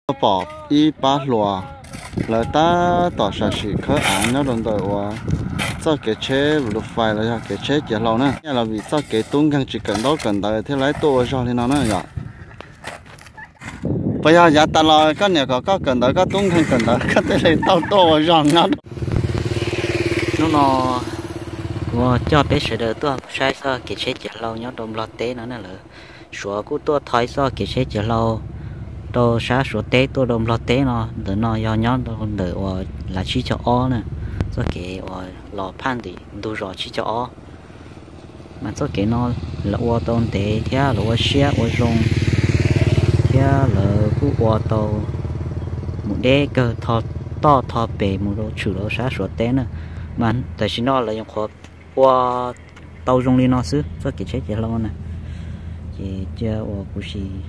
Pom ib pab hluas lawv tab tom sam sim khawb av nyob rau ntawm uas txoj kev tsheb Bluefin los yog kev tsheb ciav hlau na. Nyiaj los vim txoj kev tub nkeeg tsis kawm ntaub kawm ntawv thiaj li tuaj ua zog li no na yom. Puas yog yav tas los koj niam kom koj kawm ntawv koj tub nkeeg kawm ntawv koj thiaj li tau tuaj ua zog nyob? Hnub no kuv coj peb sawv daws tuaj saib txoj kev tsheb ciav hlau nyob rau Nplog teb no na lawm. Suav kuj tuaj tho ib txoj kev tsheb ciav hlau rau sab Suav teb tuaj rau Nplog teb no. Ntawm no yog nyob rau ntawm uas lav tsib caug ob na, txoj kev uas los phaj ntim ntug zos tsib caug ob. Mas txoj kev no lawv ua tau ntev thiab lawv ua siab ua zoo, thiab lawv kuj ua tau mus deb kawg, tho toj tho pes mus rau tshwm rau sab Suav teb na. Mas tam sim no lawv nyuam qhuav ua tau zoo li no xwb txoj kev tsheb ciav hlau na. Ces cia uas kuv sim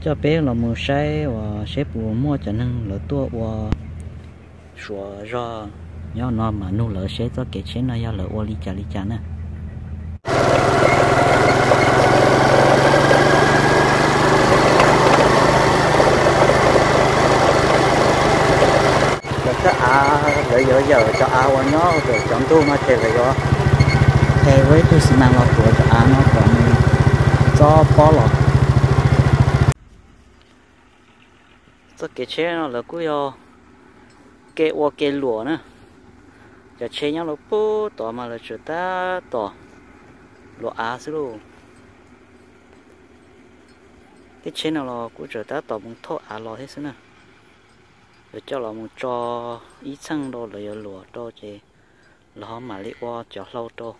coj peb los mus saib uas seb puas muaj cov neeg lawv tuaj ua Suav zog nyob no mas nug lawv seb txoj kev tsheb no yog lawv ua li cas li cas na. Cov thaj av lawv yuav yawm cov av uas nyob rau cov ntug no ces lawv yuav tes ua ib tug xi mas los tuav cov av no kom nws txob pob los. Txoj kev tsheb no lawv kuj yog kev ua kev luam na. Cov tsheb nyob rau pem tod mas lawv tsuas tab tom luam av xwb lauj. Tej tsheb no los kuj tsuas tab tom mus thauj av los thiab xwb na. Lawv coj los mus tso ib txheej rau lawv yuav luam rau ces lawv ho mam li ua cov hlau rau.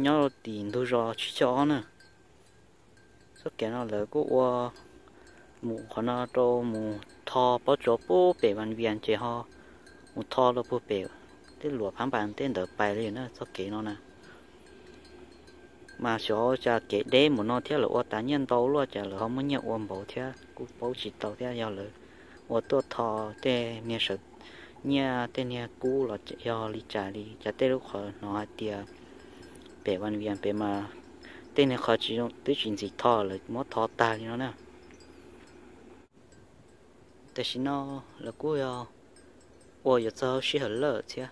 Nyob rau tim ntug zos tsib caug ob na. Txoj kev no lawv kuj ua mus qhov no rau mus tho pob tsuas pub pem Vaj Vias ces ho mus tho rau puag pem tej luam Phab Npas tej ntawd pais li na txoj kev no na. Mas xyov ua cas kev deb npaum no thiab lawv ua tas nyiaj ntau luaj cas lawv ho muaj nyiaj ua npaum thiab kuj paub tsis tau thiab yog lawv ua tuaj tho tej niag sawv nyiaj tej niag kub los yog li cas li cas tej lub qhov hnov hais tias pem Vaj Vias pem mas tej niag qhov tsis zoo twb tsis ntxim tho lawv muab tho tag li no na. Tam sim no lawv kuj yog ua yuav txog sij hawm lawm thiab.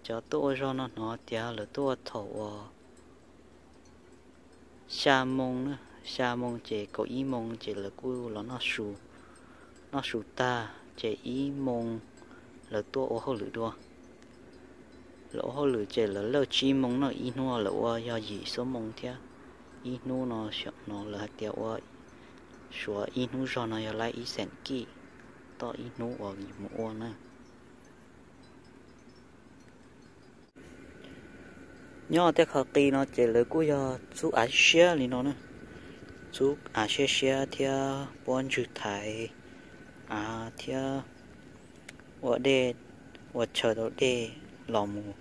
Cov tuaj ua zog no hnov tias lawv tuaj ua thaum uas xya moo na, xya moo ces kaum ib moo ces lawv kuj los noj su, noj su tag ces ib moo lawv tuaj ua hauj lwm dua. Lawv ua hauj lwm ces lawv lawj tsib moo no ib hnub lawv ua yog yim xuab moo thiab. Ib hnub no xyov no lawv hais tias ua Suav ib hnub zog no yog laib ib xees kij toj ib hnub uas mus ua na. Nyob tej qhov qis no ces lawv kuj yog txub av siab li no na, txub av siab siab thiab puab ntswg thaiv av thiab ua dej, ua chaw tau dej los mus.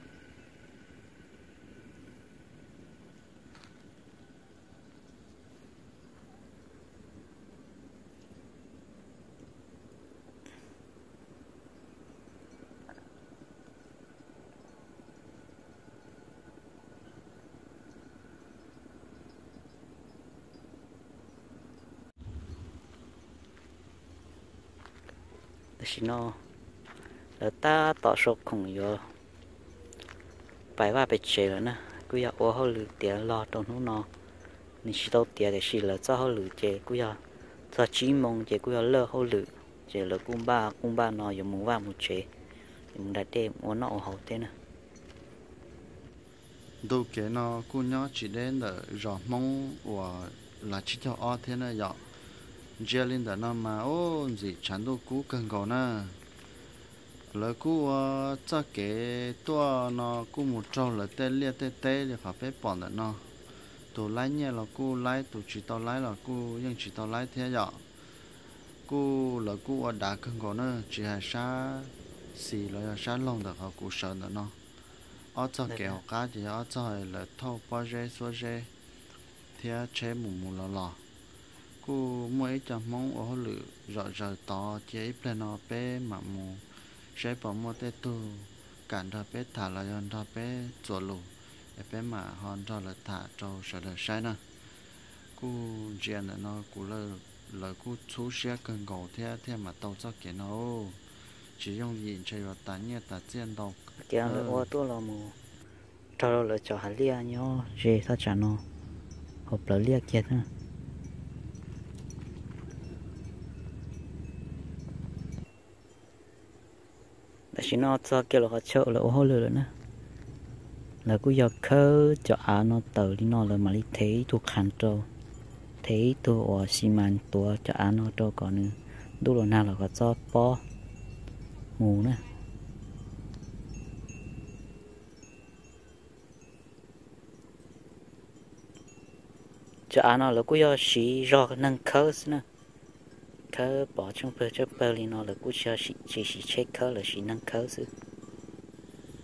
Tam sim no lawv tab tom sau khoom yuav pais vaj pes tsev lawm na, kuj yog ua hauj lwm tiav los rau hnub no. Nws tsis tau tiav tiam sis lawv txoj hauj lwm ces kuj yog txog tsib moo ces kuj yog lawj hauj lwm ces lawv kuj npaj kuj npaj no yuav mus vaj mus tsev, yuav mus da dej ua noj ua haus thiab na. Ntu kev no kuj nyob tsis deb ntawm zos Hmoob uas lav tsib caug ob thiab na yom. Ntsia li ntawm no mas ub ntxim tshav ntuj kub kawg nkaus na. Lawv kuj ua txoj kev tuaj no kuj mus raug lawv tej liaj tej teb li qhov peb pom ntawm no. Tus laib nyiaj los kuj laib, tus tsis tau laib los kuj yeej tsis tau laib thiab yom. Kuj lawv kuj ua dav kawg nkaus na, tsis hais sab xis los yog sab laug ntawm qhov kuv sawv ntawm no. Ob txog kev hauv qab ces yog ob txog lawv thauj pob zeb xuab zeb thiab tsheb mus mus los los. Kuj muaj ib co Hmoob ua hauj lwm zom zaws tod, cia ib pliag no peb mam mus saib puas muaj tej tug kam nrog peb tham los yog nrog peb txuas lus, es peb mam ho nrog lawv tham rau sawv daws saib na. Kuj ntsia ntawm no kuv, lawv kuj txhub siab kawg nkaus thiab thiaj mam tau txoj kev no. Tsis yooj yim, ntshe yuav tas nyiaj tas txiaj ntau. Ces lawv ua tuaj los mus raug lawv cov hav liaj nyob ze thaj tsam no, hauv plawv liaj kiag na. Tam sim no txog kiag lawv qhov chaw lawv ua hauj lwm lawm na. Lawv kuj yog khawb cov av no tawm li no lawv mam li thev ib tug qhav rau, thev ib tug uas xi mas tuav cov av no rau kom nws ntuj los nag los kom txhob pob mus na. Cov av no lawv kuj yog siv zog neeg khawb xwb na. Khawb pov tsheej pawg tsheej pawg li no lawv kuj tsis, tsis siv tsheb khawb, lawv siv neeg khawb xwb.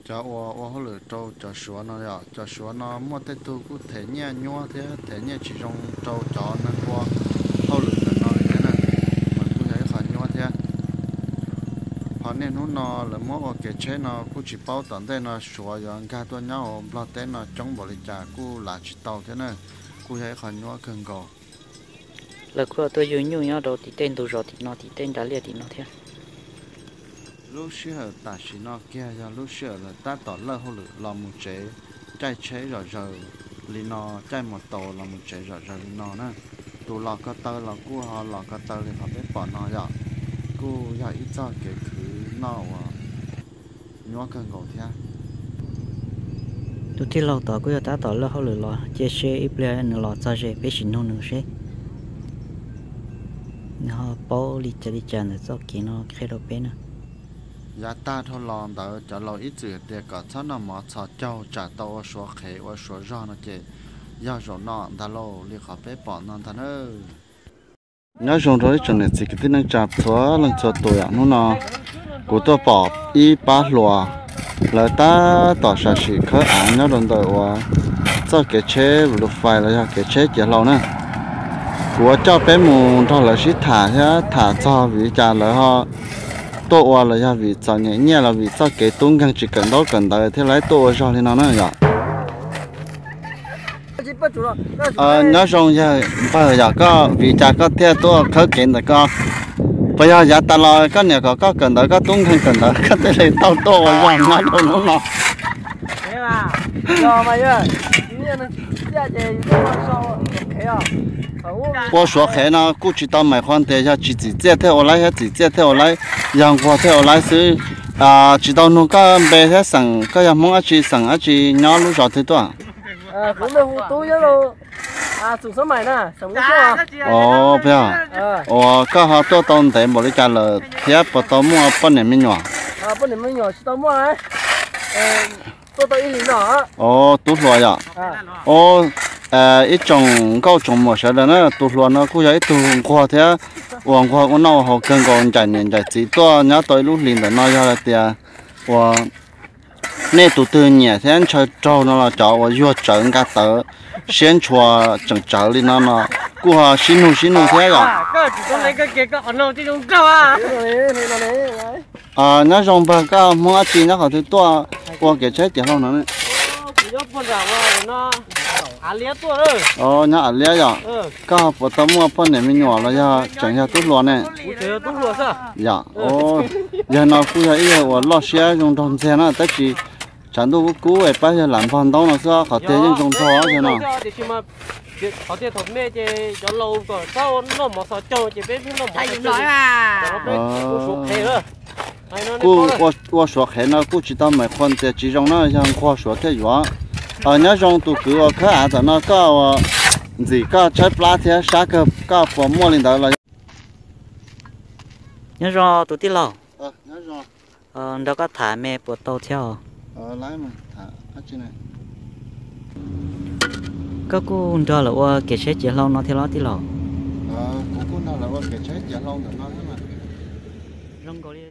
Cov uas ua hauj lwm rau cov Suav no yom, cov Suav no muaj tej tug kuj them nyiaj nyuab thiab them nyiaj tsis zoo rau cov neeg ua hauj lwm ntawm no li thiab na, mas kuj yog ib qho nyuab thiab. Ho niaj hnub no lawv muab ua kev tsheb no kuj tsis paub tom ntej no Suav yuav nkag tuaj nyob hauv Nplog teb no coob npaum li cas kuj lav tsis tau thiab na, kuj yog ib qho nyuab kawg nkaus. Lawv kuj tuaj yug nyuj nyob rau tim tej ntug zos tim no tim tej nra liaj tim no thiab. Lub sij hawm tam sim no kiag yog lub sij hawm lawv tab tom lawj hauj lwm los mus tsev, caij tsheb zom zaws li no, caij mus taus los mus tsev zom zaws li no na. Tus los ko taw los kuj ho los ko taw li qhov peb pom no yom. Kuj yog ib txoj kev khwv noj uas nyuab kawg nkaus thiab. Tus tij laug tod kuj yog tab tom lawj hauj lwm los, cia seb ib pliag nws los txog ze peb sim nug nws seb nws ho paub li cas li cas ntawm txoj kev no qhia rau peb na. Yav tag dhau los ntawd cov laus ib txwm hais tias kom txhob noj mov txhos caug tsam tau ua Suav qhev ua Suav zog no ces yog zaum no ntag lauj, li qhov peb pom no ntag na. Nyob zoo rau ib tsoom niam txiv kwv tij neej tsa txhua leej txhua tus yom, hnub no kuv tuaj pom ib pab hluas lawv tab tom sam sim khawb av nyob rau ntawm uas txoj kev tsheb Blue Fly los yog kev tsheb ciav hlau na. Kuv ua coj peb mus nrog lawv sib tham thiab tham txog vim li cas lawv ho tuaj ua los yog vim txom nyem nyiaj los vim txoj kev tub nkeeg tsis kawm ntaub kawm ntawv thiab lawv tuaj ua zog li no na yom. Nyob zoo yawg npawg, yog koj vim li cas koj thiaj tuaj khawb kev ntawm koj? Puas yog yav tas los koj niam kom koj kawm ntawv koj tub nkeeg kawm ntawv koj thiaj li tau tuaj ua zog nyob rau hnub no? Ua Suav qhev no kuj tsis tau meem qhuas tias yog tsis txim txiaj thiaj ua laib thiab txim txiaj thiaj ua laib, yog nquag thiaj ua laib xwb. Tsis tau nug koj npe thiab xeem, koj yog Hmoob dab tsi xeem dab tsi nyob lub zos twg tuaj? Uas koj ho tuaj tau ntev npaum li cas lawm thiab puas tau muaj poj niam me nyuam? Tub hluas yom. Ib tsoom nkauj tsoom muam sawv daws na, tus hluas no kuj yog ib tug nquag thiab uas nquag ua noj ua haus kawg nkaus, ncaim niam ncaim txiv tuaj nyob tau ib lub hlis ntawm no yog hais tias uas nej tus twg nyiam thiab ntshaw raug no los cov uas yuag tsawv nqa tawv siab ntshua tseem tsawv li no no kuj ho sib nug sib nug thiab yom. Nyob zoo npawg, koj Hmoob dab tsi nyob qhov twg tuaj ua kev tsheb ciav hlau no? Nyob Av Liab yom. Koj puas tau muaj poj niam me nyuam los yog tseem yog tub hluas ne? Yog, yawg no kuj yog ib yawg uas loj siab zoo nraug ntxiag na, tab sis tshav ntuj kub kub es pab yawg lam npog ntaub no xwb, qhov twg yeej zoo nraug yawg no. Kuj ua Suav qhev no kuj tsis tau meem qhuas tias tsis zoo na, yog nquag Suav thiaj yuav. Nyob zoo tus kwv uas khawb av tam no, koj ua ntxim koj tshaib plab thiab sab kawg, koj puas muaj li ntawd los? Nyob zoo tus tij laug, nrog koj tham me puas tau thiab os? Koj kuj nrog lawv ua kev tsheb ciav hlau no thiab los tij laug? Zoo nkaus li